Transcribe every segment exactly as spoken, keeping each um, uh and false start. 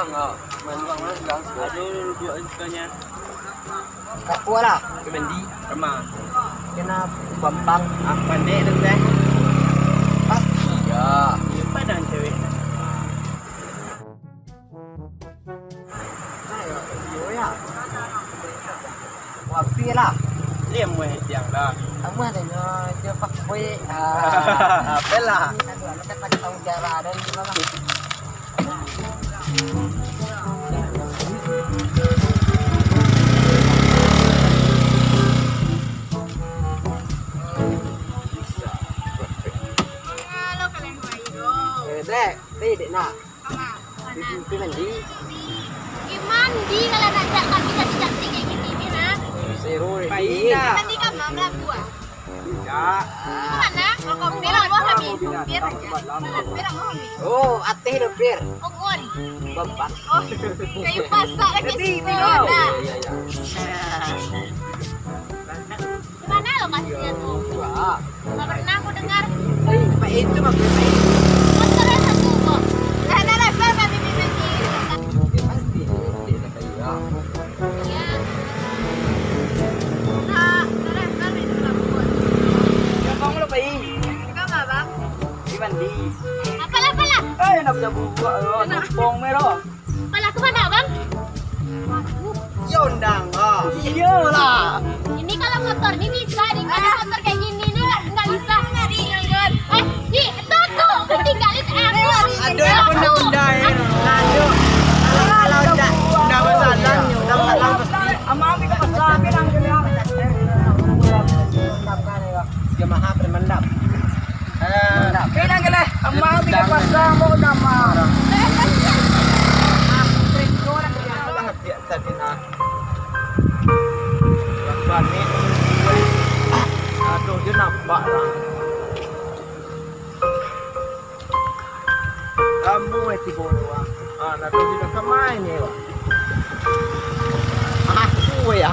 Enggak, main bang, main bang. Aduh, dua sukanya. Kapua lah. Ke mandi. Kama? Kena Bampang. Ah, pandai tu, eh. Pasti, ya. Ini padang cewek. Ayo, yo, ya. Wapi lah. Liam weh tiang dah. Kamu ada nyo, dia fuckboy. Ah. Apalah. Aduh, anu kan lagi tahu jarak dan gimana. Halo, kalian kembali dong. Eh, Dek. Eh, Dek, nak. Apa? Pi, pi, pi mandi. Pi mandi kalau nak cak kami cantik-cantik kayak gini, Mir, ah. Seru, Dek. Pi mandi ka ma, Belabuah? Tidak. Kemana? Kalau kopi lah, buah kami. Kopi aja. Kopi lah, buah kami. Oh, ateh do, Pir. Oh, kuan. Bebas. Oh, kayu pasak lagi. Jadi, situ, Biro. Nah. Iya, iya, iya. Di mana lokasinya tuh? Wah. Nggak pernah aku dengar. Eh, Pak, itu maksudnya, Pak. Motor yang satu kok. Nah, nah, nah, Bang, Bang, Bang, Bang. Ya, pasti. Iya. Nah, nah, nah, nah, itu lah, Bang. Ya, Bang, lo pai. Enggak, Bang. Di mandi. Apalah, apalah. Eh, nak bisa buka, lo. Enak. Tepung, Mero. Pala ke mana, Bang? Yo, undang, ah. Iyolah. Ini kalau motor ni bisa, di mana motor kayak gini ni nggak bisa. Eh, di, tuh, tuh, tinggalin aku. Aduh, aku nak undang, eh. Aduh. Kalau udah, udah masalah, udah masalah pasti. Ama ambil ke pasar, bilang dia. Dia mahal, mendap. Alah. Kena gelah, amang tiga pasang, mau nama. Alah, biak tadi nah. Lambat ni. Aduh, dia nampak lah. Kamu eh tibo ni, wah. Ah, nak tahu kita kemai ni, wah. Ah, aku ya.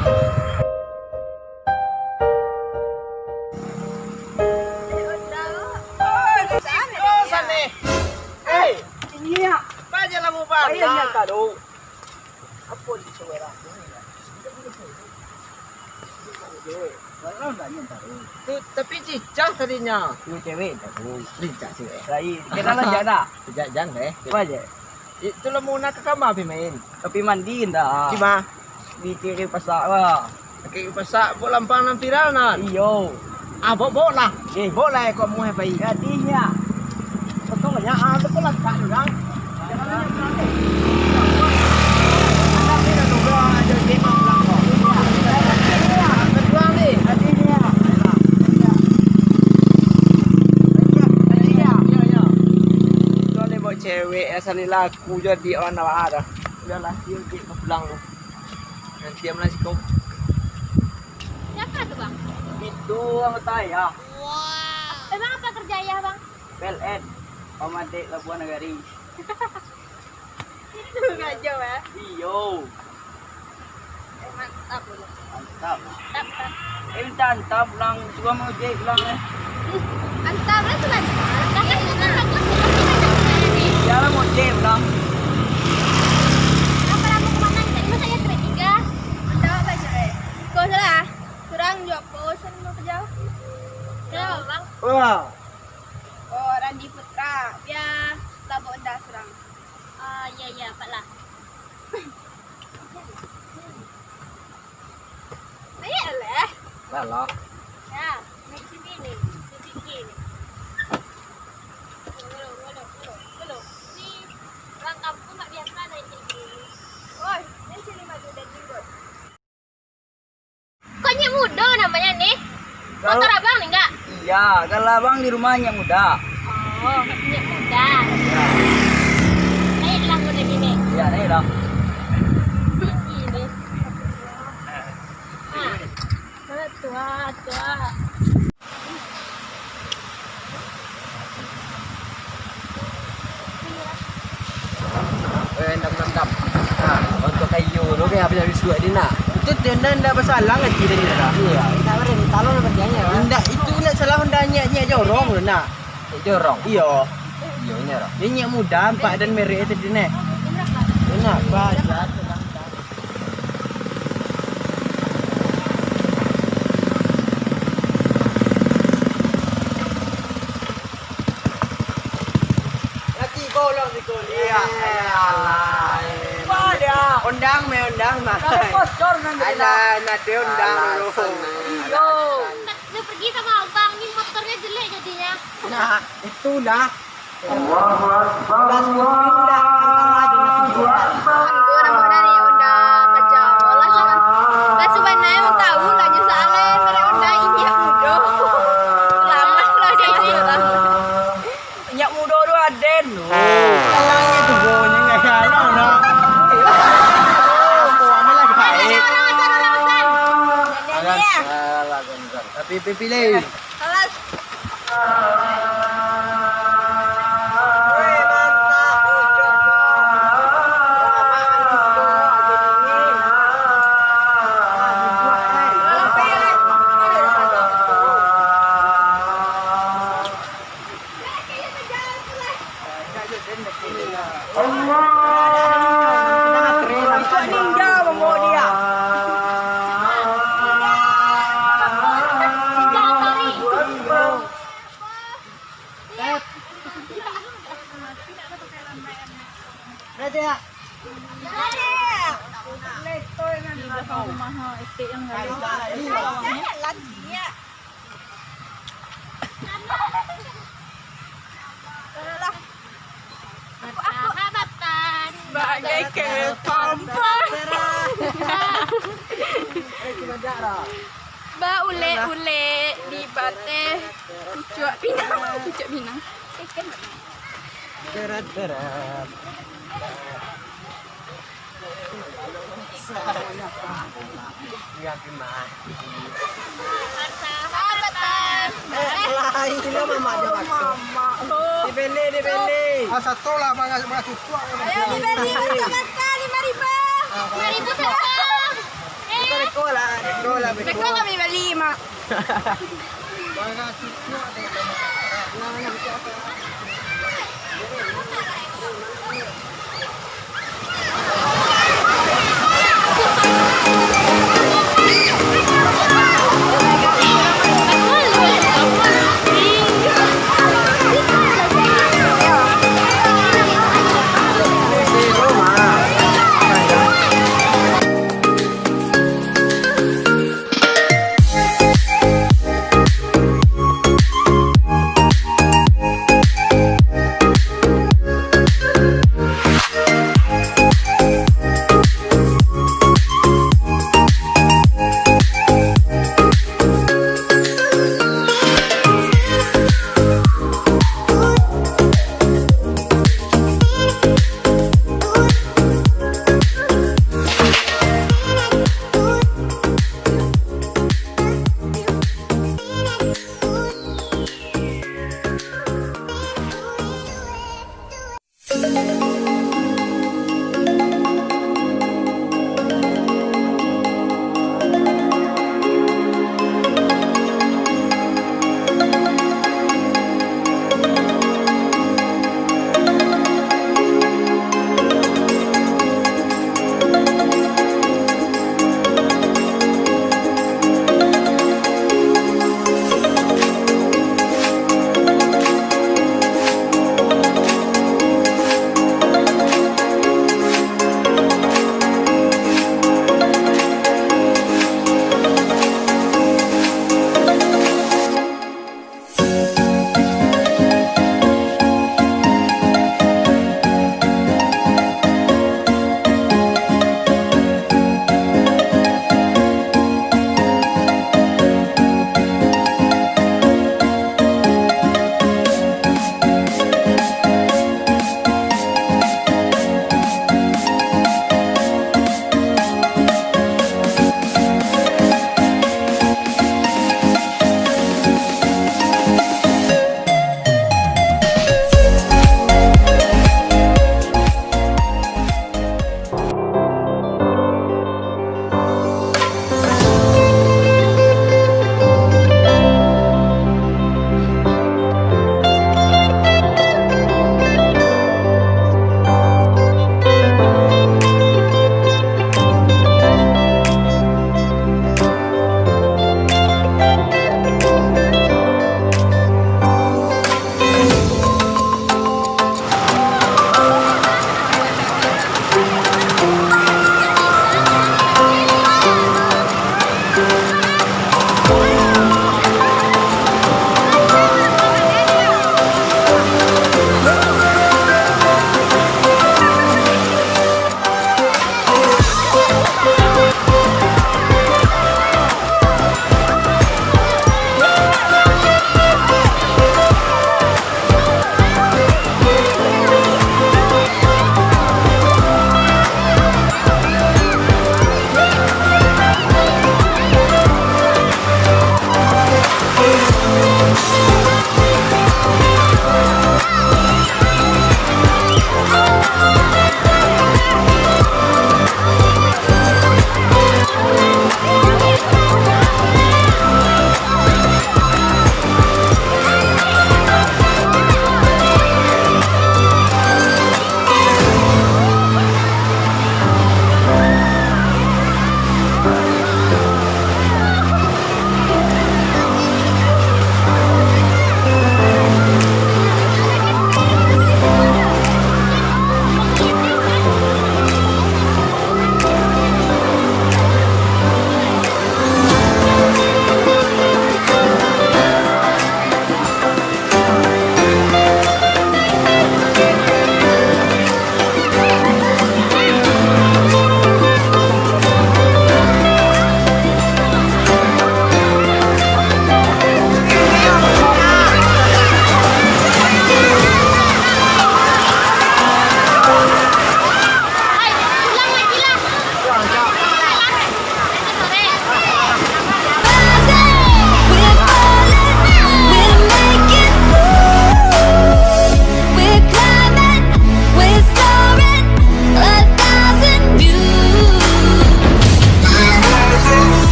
Hei, ini ya. Apa aja lah mau banyak? Apa di suara? Tu, tapi cicak tadinya. Ini cewek tak tahu. Lincah cewek. Lain. Kenal aja dah. Sejak jan deh. Apa aja? Itu lah mau nak ke kamar pi main. Tapi mandi ndak? Di ma? Di kiri pasak lah. Kiri pasak, buat lampang nan viral nan. Iyo. Ah, bawa, bawa lah. Eh. Bawa lah, kok muah pai. Jadinya. Betul lah, ah, betul lah, Kak, orang. Cewek asal ni laku jadi orang nak dah. Udahlah, dia cek pulang tu. Nanti yang mana siko. Siapa tu, Bang? Itu anggota ayah. Wow. Emang apa kerja ayah, Bang? P L N, Pamadek Labuan Nagari. Itu ngajo, ya? Iyo. Eh, mantap, Bang. Mantap. Mantap, mantap. Eh, minta antar pulang. Suruah mengojek pulang, eh. Ih, antar lah tu lah. Dah kan, itu kan bagus, itu kan bagus, ini. Iyalah, mengojek pulang. Apa lah, mau kemana? Tadi masa ya, tiga. Antar apa, Cek? Kau salah. Surang jo ko, sen mau ka jauah. Kenapa, Bang? Wah. Oh, Randi Putra. Dia labok dah surang. Ah, iya, iya, apak lah. Naik lah. Lah, lah. Ya, naik sini ni. Di sini ni. Belum, belum, belum, belum. Ni orang kampung tak biasa naik kayak gini. Oi, naik sini maju dan jenggot. Kok Nyek Mudo namanya nih? Kalau motor abang nih enggak? Iya, kalau abang di rumah Nyek Muda. Oh, Nyek Muda. Iya. Naik lah muda gini. Iya, naik lah. Gini. Ah, tua, tua. Eh, endam, endam, endam. Nah, untuk kayu tu kan habis-habis suak dia nak. Itu tenda ndak basalang lagi tadi dah. Iya, kita beri talon apa dia ya? Ndak, itu ndak salah Honda nyak, nyak jorong tu nak. Nyak jorong? Iyo. Iyo, nyak jorong. Dia nyak muda, empat dan merek tadi neh. Dia Nah, bahaya tu, Bang. Lagi golong di kuliah. Alah. Wah, dia. Ondang mah, ondang mah. Kalau bocor nanti. Alah, nanti ondang dulu. Iyo. Lu pergi sama abang, ni motornya jelek jadinya. Nah, itulah. Allahu Akbar, Allahu Akbar. Itu orang mana ni, Honda Fajar. Wallah, sangat. Lah, sabananyo tahu lah, nyo salah, merek Honda ini yang mudo. Lama lah dia ini, lah. Minyak mudo tu aden. Oh, kalangnya tu, bohongnya nggak ada, nah. Apa, mana lagi baik? Orang akan orang pesan. Alah, alah, alah. Tapi pilih. Alas. Allah. Isuak ninja mambawa dia. Ninja lari. Dah, dah. Dah, dah. Di belakang rumah, ha, estate yang lain. Lagi, ya. Sabagai kewel pampang. Baulek-ulek di bateh pucuak pinang, pucuak pinang. Berat-berat. Sahabatan. Eh, lain lo mamak jo maksud. Mamak lo. Dibeli, dibeli. Ah, satu lah, manga-, manga cukuak. Ayo, dibeli, makan lima ribu. Lima ribu saja. Reko, reko lah, reko lah, reko. Reko kami beli, Mak.